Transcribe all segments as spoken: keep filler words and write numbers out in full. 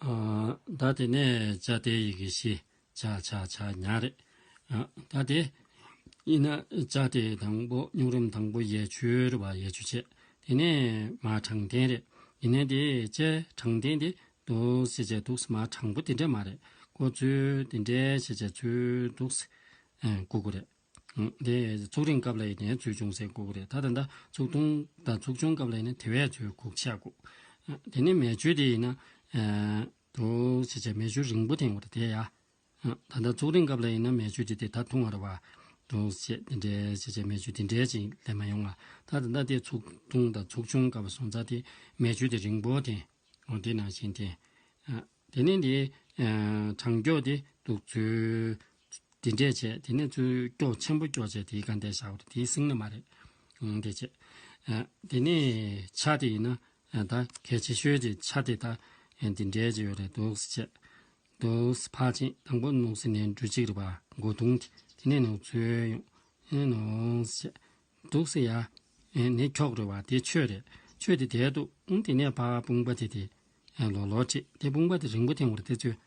ཨ། ད་དེ་ནས་ཅ་དེ་ཡི་གེ་བཞི། ཇ་ཇ་ཇ་ཉ་རེད། ཨ། ད་དེ་ཡིན་ན་ཅ་དེ་དང་པོ་སྨྱུག་རིམ་དང་པོ་ཡ་ཆུ་རེད་པ། ཡ་ཆུ་བྱས། དེ་ནས་མ་དྲང་ལྡན་རེད། ཡིན་ནའི་དེ་ཅ་དྲང་ལྡན་དེ་འདུག་སེ་བྱས་འདུག་སེ་མ་དྲང་པོ་དེ་འདྲ་མ་རེད། ཁོ་ཚུལ་དེ་འདྲ་བྱས་བྱས་ཚུལ་འདུག་སེ། ཨ། བཀོད་དགོས་རེད། ཨ། དེ་ཚུགས་རིང་སྐབས་ལ་ཡིན་ནའི་ཚུལ་ཅུང་ཟད་བཀོད་དགོས་རེད། ད་ད་ལྟ་ཚུགས་ཐུང་དང་ཚུགས་ཆུང་སྐབས་ལ་ཡིན་ན་དེ་བས་ཚུལ་གུག་ཆག་དགོས། ཨ། དེ་ནས་མེ་ཆུ་དེ་ཡིན་ན། ཨ། འདུག་སེ་བྱས་མེ་ཆུ་རིང་པོ་འཐེན་དགོས་རེད་དེ་ཡ། ཨ། ད་ལྟ་ཚུགས་རིང་སྐབས་ལ་ཡིན་ན་མེ་ཆུ་དེ་དེ་ད་ཐུང་བ་རེད་པ། འདུག་སེ་བྱས་དེ་འདྲའི་བྱས་བྱས་མེ་ཆུ་དེ་འདྲའི་ཅིག་ལས་མ་ཡོང་ང་། ད་ད་ལྟ་དེ་ཚུགས་ཐུང་དང་ཚུགས་ཆུང་སྐབས་སོང་ཙང་དེ་མེ་ཆུ་དེ་རིང་པོ་འཐེན། འོ་དེ་ནང་བཞིན་དེ། ཨ། དེ་ནས་དེ། ཨ། དྲང་སྐྱོག་དེ་འདུག་ཚུལ། དེ་འདྲས་བྱས། དེ་ནས་ཚུལ་སྐྱོག་ཆེན་པོ་སྐྱོག་བྱས་དེའི་ག་འདྲས་བཞག་པ་རེད། དེའི་སྲིང་ན་མ་རེད། ཨང་། དེ་བྱས། ཨ། དེ་ནས་ཆ་དེ་ཡིན་ན། ཨ། ད་གལ་ཆེ་ཤོས་དེ་ཆ་དེ་ད། ཨ། དེ་འདྲས་ཅིག་ཡོད་རེད། འདུག་སེ་བྱས། འདུག་སེ་ཕར་ཕྱིན། དང་པོ་ནུག་སེ་ནས་འགྲོ་གཅིག་རེད་པ། མགོ་ཐུང་དེ། དེ་ནས་ནུག་ཚུར་ཡོང་། ཨེ་ནུག་སེ་བྱས། འདུག་སེ་ཡ། ཨེ་ནི་འཁྱོག་རེད་པ། དེ་ཆོས་རེད། ཆོས་དེ་བསྡད་འདུག་ཨང་། དེ་ནས་ཕར་དཔུང་པ་དེ་དེ། ཨེ་ལོག་ལོག་ཁྲིད། དེ་དཔུང་པ་དེ་རིང་པོ་འཐེན་དགོས་རེད་དེ་ཚོས།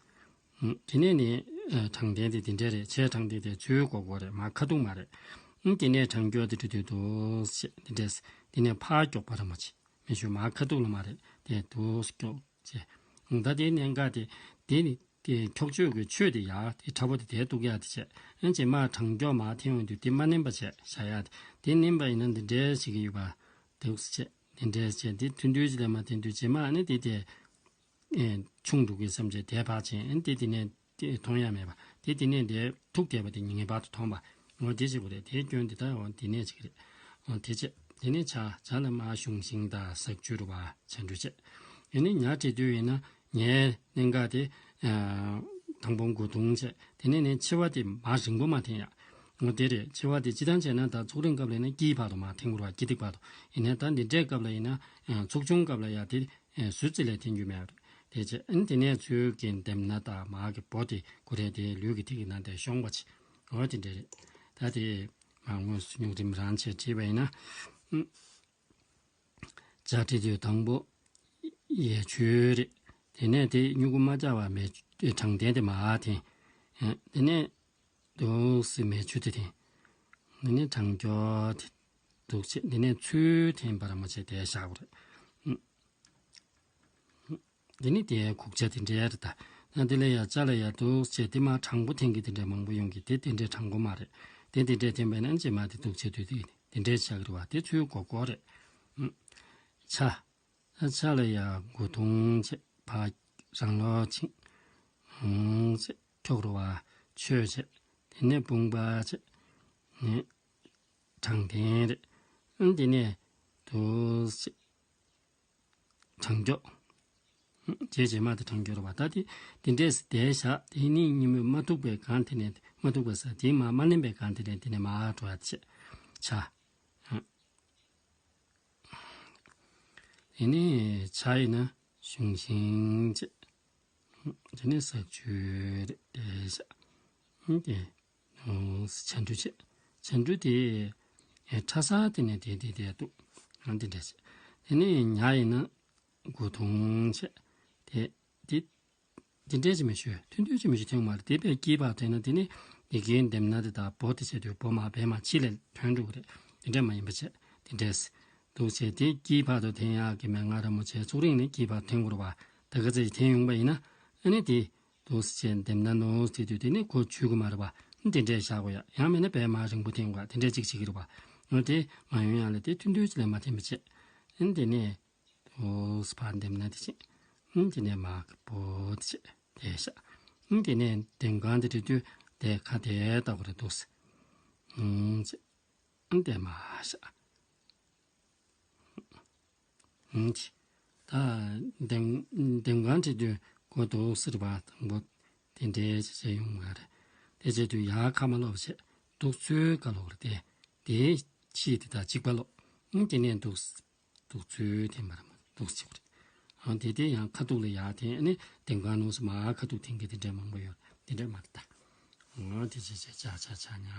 ཨང་། དེ་ནས་ནི། ཨེ་དྲང་ལྡན་དེ་དེ་འདྲས་རེད། ཆེ་དྲང་ལྡན་དེ་ཚུར་བསྐོར་དགོས་རེད། མར་ཁ་ཐུག་མ་རེད། ཨང་། དེ་ནས་དྲང་སྐྱོག་དེ་ཁྲིད་དུས་འདུག་སེ་བྱས་དེ་འདྲས། དེ་ནས་ཕར་སྐྱོག་པ་ར་མ་བྱེད། མེ་ཆུ་མར་ཁ་ཐུག་ལ་མ་རེད། དེ་འདུག་སེ་སྐྱོག་བྱས། ཨང་། ད་དེ་གནད་འགག་དེ། དེ་ནི། དེ་འཁྱོག་བརྗོད་ཀྱི་ཆོས་དེ་ཡ་དེ་ཕྲ་པོ་དེ་དེ་གཏུག་ཡ་དེ་བྱས། ཨ་ནི་རྗེས་མ་དྲང་སྐྱོག་མར་འཐེན་ཡོང་དུས་དེ་མ་མནན་པ་བྱས་བཞག་ཡ་དེ། དེ་མནན་པ་ཡིན་ན་འདི་འདྲའི་ཞིག་གི་ཡོད་པ། འདུག་སེ་བྱས། འདི་འདྲའི་བྱས། དེ་ཐུང་ཐུང་ཅིག་ལས་མར་འཐེན་དུས་རྗེས་མ་ཨ་ནི་དེ་དེ། ཨེ་ཆུང་འགྲོ་གི་བསམ་བྱས་དེ་ཕར་ཕྱིན། ཨ་ནི་དེ་དེ་ནས་དེ་མཐོང་ཡ་མེད་པ། དེ་དེ་ནས་དེ་ཐུག་བསྡད་པ་དེ་ངེས་པར་དུ་མཐོང་བ། འོ་དེ་བྱེད་དགོས་རེད། དེའི་སྐྱོན་དེ་ད་འོ་དེ་ནས་བྱེད་ཀྱི་རེད། འོ་དེ་བྱས། དེ་ནས་ཇ། ཇ་ལ་མར་གཞུང་ཤིང་དང་ཟག་བཅུད་རེད་པ། ཇ་འདྲུ་བྱས། ཨ་ནི་ཉ་བྲིས་དུས་ཡིན་ན། ཉའི་གནད་འགག་དེ། ཨ། དང་པོ་མགོ་ཐུང་བྱས། དེ་ནས་ནི་མཆེ་བ་དེ་མར་རིང་པོ་མ་འཐེན་ཡ། འོ་དེ་རེད། མཆེ་བ་དེ་སྤྱིར་བཏང་བྱས་ན་ད་ཚུགས་རིང་སྐབས་ལ་ཡིན་ན་དཀྱིལ་བར་དུ་མར་འཐེན་དགོས་རེད་པ། དཀྱིལ་ཐིག་བར་དུ། ཡིན་ནའི་ད་འདི་འདྲའི་སྐབས་ལ་ཡིན་ན། ཨ། ཚུགས་ཆུང་སྐབས་ལ་ཡ་དེ། ཨ། ཟུར་ཙམ་ལས་འཐེན་རྒྱུ་མེད་པ་རེད། དེ་བྱས། ཨ་ནི་དེ་ནས་ཚུར་གྱི་འདེམས་སྣ་དང་མར་གྱི་སྦོ་དེ་ཁོ་རེ་དེ་ལུས་ཀྱི་ཐིག་གི་ནང་དེ་ཤོང་བ་བྱེད། འོ་དེ་འདྲ་རེད། ད་དེ་མར་དངོས་སུ་སྨྱུག་རིམ་རང་བྱས་བྲིས་པ་ཡིན་ན། ཨ། ཇ་བྲིས་དུས་དང་པོ་ཡ་ཆུ་རེད། དེ་ནས་དེ་སྨྱུ་གུ་མ་བཅག་པར་མེ་ཆུ་དྲང་ལྡན་དེ་མར་འཐེན། ཨ། དེ་ནས་འདུག་སེ་མེ་ཆུ་དེ་འཐེན། དེ་ནས་དྲང་སྐྱོག་དེ་འདུག་བྱས། དེ་ནས་ཚུར་འཐེན་པ་ར་མ་བྱས་དེ་བཞག་དགོས་རེད། ཨ། དེ་ནི་དེའི་གུག་ཆ་དེ་འདྲའི་རེད་ད། ཡང་དེ་ལ་ཡ་ཇ་ལ་ཡ་འདུག་སེ་བྱས་དེ་མར་དྲང་པོ་འཐེན་གྱི་དེ་འདྲའི་མང་པོ་ཡོང་གི། དེ་དེ་འདྲའི་དྲང་པོ་མ་རེད། དེ་དེ་འདྲའི་འཐེན་པས་ན་རྗེས་མ་དེ་འདུག་བྱས་དུས་དེ་དེ་འདྲའི་ཆགས་ཀྱི་རེད་པ། དེ་ཚུར་བསྐོར་དགོས་རེད། ཨ། ཇ། ཇ་ལ་ཡ་མགོ་ཐུང་བྱས། ཕར་རང་ལོག་ཕྱིན། ཧུང་བྱས། འཁྱོག་རེད་པ། ཆོས་བྱས། དེ་ནས་དཔུང་པ་བྱས། ནས་དྲང་ལྡན་རེད། ཨ། དེ་ནས་འདུག་སེ་དྲང་སྐྱོག་རྗེས་རྗེས་མ་དེ་དྲང་སྐྱོག་རེད་པ། ད་དེ་དེ་འདྲས་སེ་བསྡད་བཞག་དེ་ནི་གཉིད་མ་ཐུག་པའི་སྒང་དེ་ནས། མ་ཐུག་པ་ཟེར། དེ་མར་མ་མནན་པའི་སྒང་དེ་ནས་དེ་ནས་མར་འགྲོ་ཡ་བྱས། ཇ། དེ་ནས་ཇ་ཡིན་ན་གཞུང་ཤིང་བྱས། དེ་ནས་ཟག་བཅུད་རེད་བཞག་དེ། ཇ་འདྲུ་བྱས། ཇ་འདྲུ་དེ། ཨེ་ཁྲ་ས་དེ་ནས་དེ་དེ་དེ་འདུག་ཨ། འདི་འདྲ་བྱས། དེ་ནས་ཉ་ཡིན་ན་མགོ་ཐུང་བྱས། དེ་དེ་འདི་འདྲ་ཅིག་མི་ཤོད། ཐུང་ཐུང་ཅིག་མི་ཤོད། ཐེངས་མ་རེ་དེ་པས་དཀྱིལ་བར་དེ་ན་དེ་ནས་ཡི་གེའི་འདེམས་སྣ་དེ་དང་སྦོ་དེ་བྱས་དུས་སྦོ་མར་བས་མར་ཕྱི་ལ་ཐོན་འགྲོ་གི་རེད། དེ་འདྲ་མ་ཡིན་པ་བྱས། དེ་འདྲས་འདུག་བྱས། དེ་དཀྱིལ་བར་དུ་འཐེན་ཡག་གི་མན་ངག་ར་མོ་བྱས། ཚུགས་རིང་ནས་དཀྱིལ་བར་འཐེན་དགོས་རེད་པ། ད་ག་ཚོད་ཅིག་འཐེན་ཡོང་པ་ཡིན་ན། ཨ་ནི་དེ། འདུག་སེ་བྱས་འདེམས་སྣ་ནུག་སེ་དུས་དེ་ནི་ཁོ་འཇུ་གི་མ་རེད་པ། འདི་འདྲས་བཞག་དགོས་ཡ། ཡང་མིན་ན་བས་མར་རིང་པོ་འཐེན་དགོས་ཡ། དེ་འདྲས་ཅིག་བྱེད་ཀྱི་རེད་པ། འོ་དེ་མ་ཡོང་ཡ་ལ་དེ་ཐུང་ཐུང་ཅིག་ལས་མར་འཐེན་པ་བྱས། ཨ་ནི་དེ་ནས་འདུག་སེ་ཕར་འདེམས་སྣ་དེ་བྱས། ཨ་ནི་དེ་ནས་མར་སྦོ་དེ་བྱས་དེ་བཞག་ཨ་ནི་དེ་ནས་འདེམས་སྒང་དེ་བྲིས་དུས་དེ་ཁ་དེ་ལྟ་དགོས་རེད། འདུག་སེ། ཨ་ནི་དེ་མར་བཞག་ཨང་། ད་འདེམས་འདེམས་སྒང་བྲིས་དུས་ཁོ་འདུག་སེ་རེད་པ། དང་པོ་དེ་འདྲས་བྱས་བྱས་ཡོང་གི་རེད། དེ་བྱས་དུས་ཡར་ཁ་མ་ལོག་བྱས། འདུག་ཚུར་ཁ་ལོག་རེད་དེ། དེའི་ཕྱི་དེ་དང་གཅིག་པ་ལོག་ཨང་། དེ་ནས་འདུག་འདུག་ཚུར་འཐེན་པ་རེད་མ། འདུག་སེ་བྱེད་དགོས་རེད། ཨང་། དེ་དེ་ཡང་ཁ་ཐུག་ལ་ཡར་འཐེན། ཨ་ནི་འདེམས་སྒང་ནུག་སེ་མར་ཁ་ཐུག་འཐེན་གྱི་དེ་འདྲས་མང་པོ་ཡོད། དེ་འདྲས་མ་རེད་ད། ཨང་། དེ་བྱས་བྱས་ཇ་ཇ་ཇ་ཉ།